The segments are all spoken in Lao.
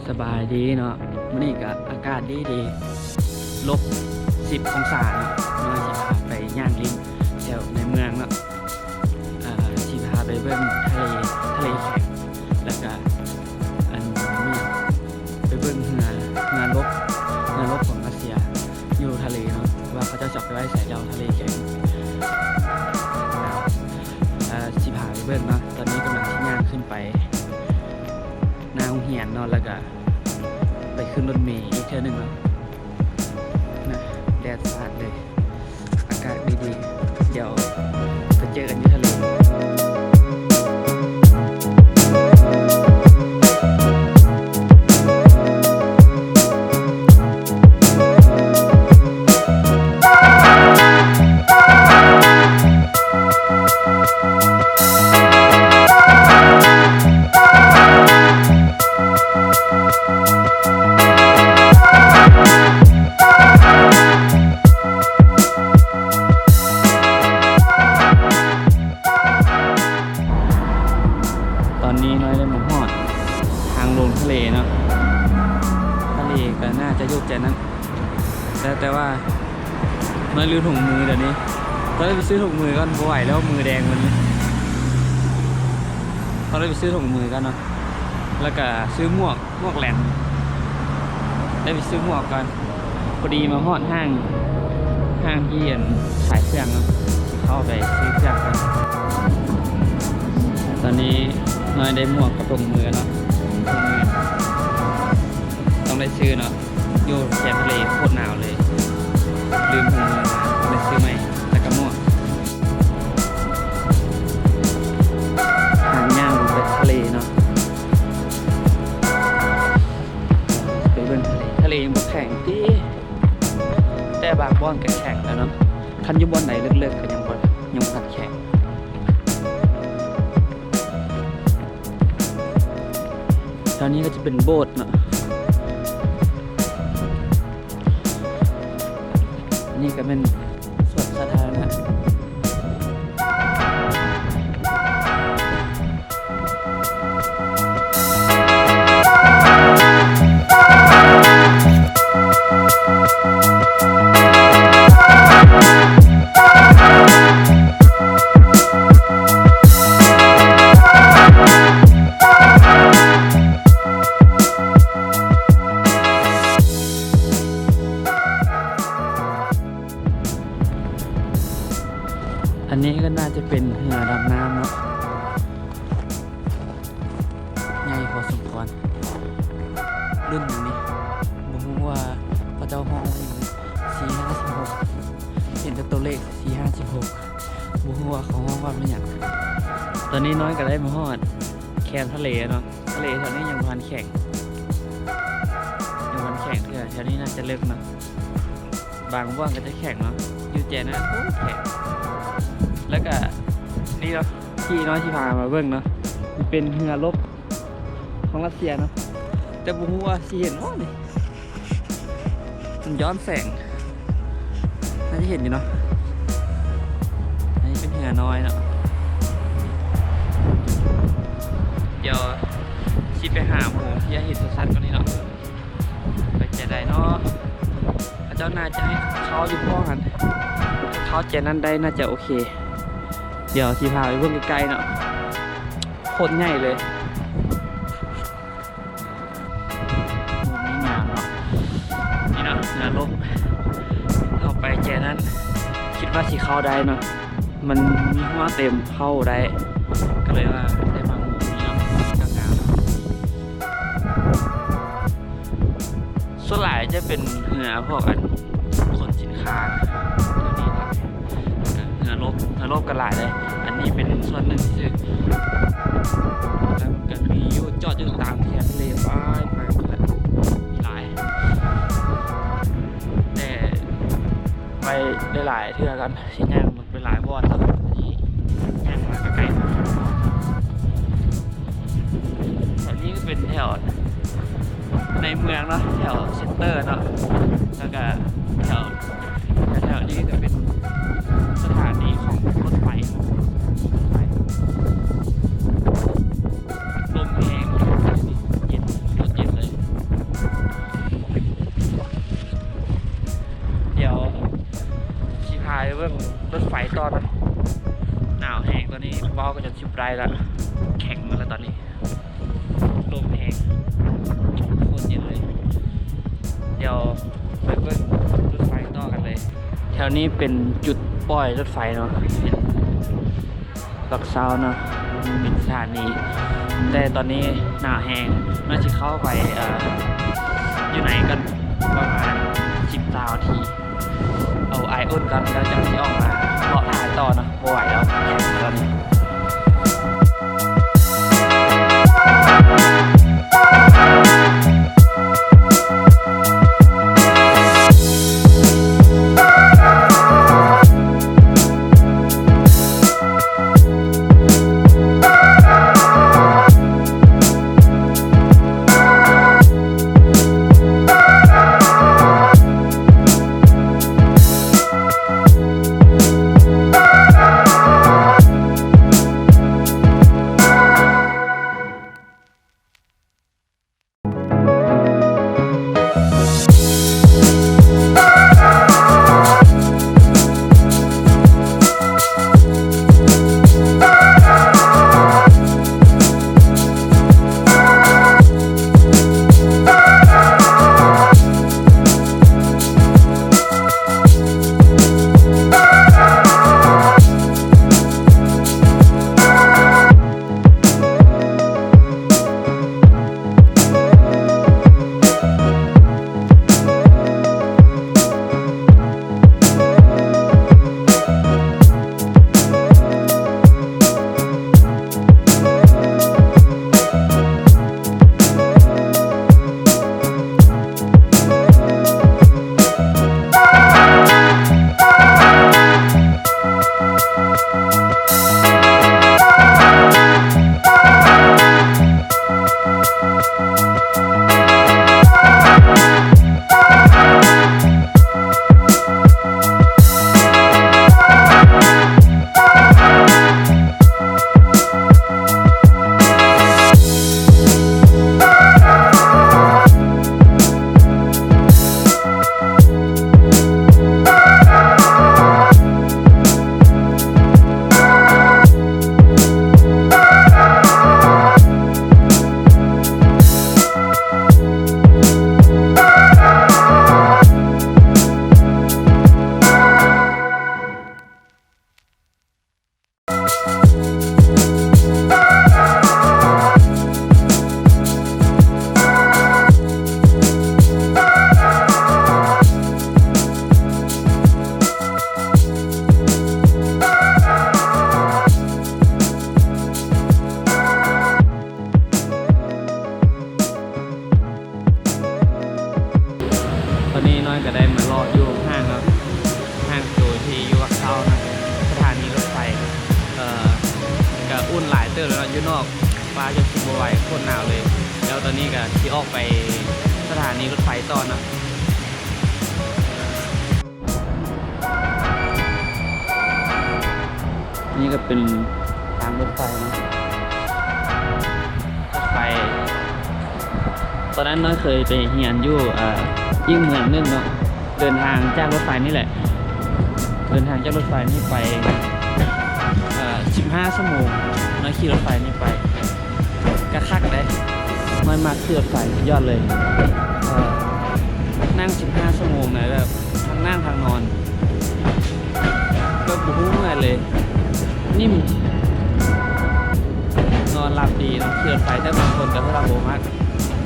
ສະບາຍດີເນາະ, ມື້ນີ້ກະອາກາດດີໆ ລົບສິບອົງສາເນາະ, ນ້ອຍຊິພາໄປຍ່າງຫຼິ້ນແຖວໃນເມືອງເນາະ, ອ່າ ຊິພາໄປເບິ່ງທະເລ ທະເລແຂງ ແລ້ວກະ ອັນ ໄປເບິ່ງເຮືອ ເຮືອລົບ ເຮືອລົບຂອງຣັດເຊຍຢູ່ທະເລເນາະ ວ່າເຂົາເຈົ້າຊິເອົາໄປໄວ້ໃສແລ້ວ ທະເລແຂງ ເອີ ຊິພາໄປເບິ່ງເນາະ. ຕອນນີ້ກຳລັງຊິຍ່າງຂຶ້ນໄປໜ້າໂຮງຮຽນເນາະ ແລ້ວກະໄປຂຶ້ນລົດເມອີກເທື່ອໜຶ່ງເນາະ. ນະ ແດດສາດເລີຍ ອາກາດດີໆ ດຽວໄປເຈີກັນຢູ່ທະເລ. ຕອນນີ້ນ້ອຍໄດ້ມາຮອດທາງລົງທະເລເນາະ, ທະເລກະໜ້າຈະຢູ່ແຈນັ້ນ ແຕ່ ແຕ່ວ່ານ້ອຍລືມຖົງມືດຽວນີ້, ຕ້ອງໄດ້ໄປຊື້ຖົງມືກ່ອນ ບໍ່ໄຫວແລ້ວ ມືແດງໝົດນີ້. ຕ້ອງໄດ້ໄປຊື້ຖົງມືກ່ອນເນາະ ແລ້ວກະຊື້ໝວກ ໝວກແລນ ໄດ້ໄປຊື້ໝວກກ່ອນ. ພໍດີມາຮອດຫ້າງ ຫ້າງທີ່ອັນຂາຍເຄື່ອງເນາະ, ຊິເຂົ້າໄປຊື້ເຄື່ອງກ່ອນ. ຕອນນີ້ນ້ອຍໄດ້ໝວກກັບຖົງມືແລ້ວເນາະ, ຖົງມືຕ້ອງໄດ້ຊື້ເນາະ, ຢູ່ແຄມທະເລໂຄດໜາວເລີຍ, ລືມຖົງມືມາ ຕ້ອງໄດ້ຊື້ໃໝ່ ແລ້ວກະໝວກ. ທາງຍ່າງລົງໄປທະເລເນາະ. ໄປເບິ່ງທະເລ, ທະເລຍັງບໍ່ແຂງຕິ, ແຕ່ບາງບ່ອນກະແຂງແລ້ວເນາະ. ຄັນຢູ່ບ່ອນໃດເລິກໆກະຍັງບໍ່ ຍັງບໍ່ທັນແຂງ. ແຖວນີ້ກະຈະເປັນໂບດເນາະ. ນີ້ກະແມ່ນສວນສາທາລະນະ. ອັນນີ້ກະໜ້າຈະເປັນເຮືອດຳນ້ຳເນາະ, ໃຫຍ່ພໍສົມຄວນ ລຸ້ນຫຍັງນີ້ ບໍ່ຮູ້ວ່າເຂົາເຈົ້າຮ້ອງວ່າຫຍັງ ສີ່ຫ້າສິບຫົກ ເຫັນແຕ່ໂຕເລກ ສີ່ຫ້າສິບຫົກ ບໍ່ຮູ້ວ່າເຂົາຮ້ອງວ່າແມ່ນຫຍັງ. ຕອນນີ້ນ້ອຍກະໄດ້ມາຮອດແຄມທະເລເນາະ, ທະເລແຖວນີ້ຍັງບໍ່ທັນແຂງ ຍັງບໍ່ທັນແຂງເທື່ອ, ແຖວນີ້ໜ້າຈະເລິກເນາະ. ບາງບ່ອນກະຈະແຂງເນາະ, ຢູ່ແຈນັ້ນ ໂອ້ ແຂງ. ແລ້ວກະນີ້ເນາະ ທີ່ນ້ອຍຊິພາມາເບິ່ງເນາະ, ມັນເປັນເຮືອລົບຂອງຣັດເຊຍເນາະ, ແຕ່ບໍ່ຮູ້ວ່າຊິເຫັນບໍ່ນີ້ ມັນຍ້ອນແສງ ໜ້າຈະເຫັນຢູ່ເນາະ. ອັນນີ້ເປັນເຮືອນ້ອຍເນາະ, ດຽວຊິໄປຫາໝູ່ທີ່ເຫັນຊັດໆກ່ອນນີ້ເນາະ. ໄປແຈໃດເນາະ? ເຂົາເຈົ້າໜ້າຈະໃຫ້ເຂົ້າຢູ່ພວກຫັ້ນ, ເຂົ້າແຈນັ້ນໄດ້ໜ້າຈະໂອເຄ. ດຽວຊິພາໄປເບິ່ງໃກ້ໆເນາະ, ໂຄດໃຫຍ່ເລີຍ. ມຸມນີ້ງາມເນາະ, ນີ້ເນາະ ເຮືອລົບ. ເຮົາໄປແຈນັ້ນ ຄິດວ່າຊິເຂົ້າໄດ້ເນາະ, ມັນມີຮົ້ວເຕັມ ເຂົ້າໄດ້ ກະເລີຍວ່າໄດ້ມາມຸມນີ້ເນາະ, ກະງາມ. ສ່ວນຫຼາຍຈະເປັນເຮືອພວກອັນຂົນສິນຄ້າ ແຖວນີ້ຫຼາຍ, ເຮືອລົບ ເຮືອລົບກະຫຼາຍເດ້. ອັນນີ້ເປັນສ່ວນໜຶ່ງຊື່ ແລ້ວມັນກະມີຢູ່ ຈອດຢູ່ຕາມແຄມທະເລ ປາຍໄປພຸ້ນແຫຼະ ມີຫຼາຍ. ແຕ່ໄປໄດ້ຫຼາຍເທື່ອກັນ ຊິຍ່າງ ໄປຫຼາຍບ່ອນເນາະ, ນີ້ຍ່າງມາກະໄກ. ແຖວນີ້ກະເປັນແຖວໃນເມືອງເນາະ, ແຖວເຊັນເຕີເນາະ, ແລ້ວກະແຖວ ແຖວນີ້ກະເປັນສະຖານີຂອງລົດໄຟເນາະ, ລົມແຮງ ເຢັນ ລົມເຢັນເລີຍ. ຕໍ່ນະ. ໜາວແຮງ ຕອນນີ້ເວົ້າກໍຈົນຊິບໍ່ໄດ້ລະ ແຂງໝົດລະຕອນນີ້. ລົມແຮງ ໂຄດເຢັນເລີຍ. ດຽວໄປເບິ່ງລົດໄຟຕໍ່ກັນເລີຍ. ແຖວນີ້ເປັນຈຸດປ່ອຍລົດໄຟເນາະ ເປັນ ປັກຊາວເນາະ ເປັນສະຖານີ. ແຕ່ຕອນນີ້ໜາວແຮງ ໜ້າຊິເຂົ້າໄປ ເອີ ຢູ່ໃນກ່ອນ ປະມານສິບຊາວນາທີ. ເອົາອາຍອຸ່ນກ່ອນ ແລ້ວຈັ່ງຊິອອກມາເລາະຖ່າຍຕໍ່ເນາະ. ບໍ່ໄຫວແລ້ວ ແຂງຕອນນີ້. ຕອນນີ້ນ້ອຍກໍໄດ້ມາເລາະຢູ່ຫ້າງເນາະ ຫ້າງໂຕທີ່ຢູ່ປາກເຊົານະ ສະຖານີລົດໄຟ. ເອີ ກໍອຸ່ນຫຼາຍເຕີບແລ້ວເນາະ ຢູ່ນອກ ຟ້າຈົນຊິບໍ່ໄຫວ ໂຄດໜາວເລີຍ. ແລ້ວຕອນນີ້ກໍຊິອອກໄປສະຖານີລົດໄຟຕໍ່ເນາະ. ນີ້ກໍເປັນທາງລົດໄຟເນາະ ລົດໄຟ. ຕອນນັ້ນນ້ອຍເຄີຍໄປຮຽນຢູ່ ເອີ ອີກເມືອງໜຶ່ງເນາະ ເດີນທາງຈາກລົດໄຟນີ້ແຫຼະ ເດີນທາງຈາກລົດໄຟນີ້ໄປ ເອີ ສິບຫ້າຊົ່ວໂມງເນາະ ຂີ່ລົດໄຟນີ້ໄປ. ກະຄັກເດ້ ນ້ອຍມັກຂີ່ລົດໄຟ ສຸດຍອດເລີຍ. ເອີ ນັ່ງສິບຫ້າຊົ່ວໂມງນະ ແບບທັງນັ່ງທັງນອນ ແບບບໍ່ຮູ້ເມື່ອຍເລີຍ ນິ້ມ ນອນຫຼັບດີເນາະ ຂີ່ລົດໄຟ. ແຕ່ບາງຄົນກໍຄືວ່າບໍ່ມັກ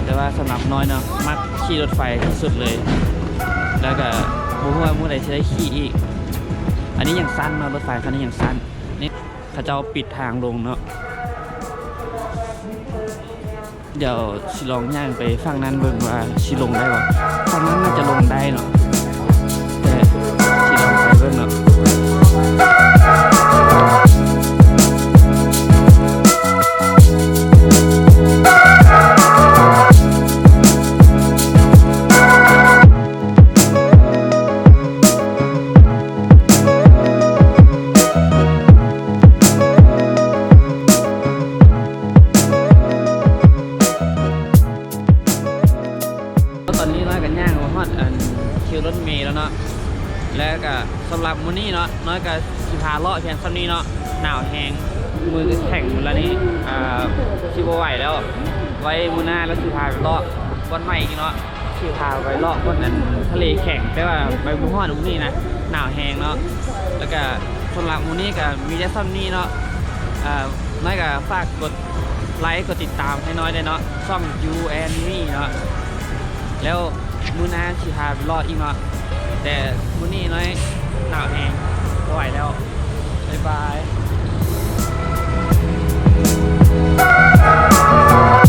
ແຕ່ວ່າສຳລັບນ້ອຍເນາະ ມັກຂີ່ລົດໄຟທີ່ສຸດເລີຍ ແລ້ວກໍບໍ່ຮູ້ວ່າມື້ໃດຊິໄດ້ຂີ່ອີກ. ອັນນີ້ຍັງສັ້ນເນາະ ລົດໄຟຄັນນີ້ຍັງສັ້ນ. ນີ້ເຂົາເຈົ້າປິດທາງລົງເນາະ. ດຽວຊິລອງຍ່າງໄປຝັ່ງນັ້ນເບິ່ງວ່າຊິລົງໄດ້ບໍ່. ຝັ່ງນັ້ນໜ້າຈະລົງໄດ້ເນາະ ແຕ່ຊິລອງໄປເບິ່ງເນາະ. ຕອນນີ້ນ້ອຍກໍຍ່າງມາຮອດອັນຄິວລົດເມແລ້ວເນາະ. ແລະກະສຳລັບມື້ນີ້ເນາະ ນ້ອຍກະຊິພາເລາະພຽງສ່ຳນີ້ເນາະ. ໜາວແຮງ ມື້ແຂ່ງມື້ລະນີ້ ອ່າ ຊິບໍ່ໄຫວແລ້ວ. ໄວ້ມື້ໜ້າລະຊິພາໄປເລາະບ່ອນໃໝ່ອີກເນາະ. ຊິພາໄປເລາະບ່ອນອັນທະເລແຂງ ແຕ່ວ່າໄປບໍ່ຮອດມື້ນີ້ນະ ໜາວແຮງເນາະ. ແລະກະສຳລັບມື້ນີ້ກະມີແຕ່ສ່ຳນີ້ເນາະ. ອ່າ ນ້ອຍກະຝາກກົດໄລກ໌ ກົດຕິດຕາມໃຫ້ນ້ອຍແດ່ເນາະ ຊ່ອງ You and Me ເນາະ. ແລ້ວມື້ໜ້າຊິພາໄປເລາະອີກເນາະ ແຕ່ມື້ນີ້ນ້ອຍໜາວແຮງ ບໍ່ໄຫວແລ້ວ. ບາຍບາຍ.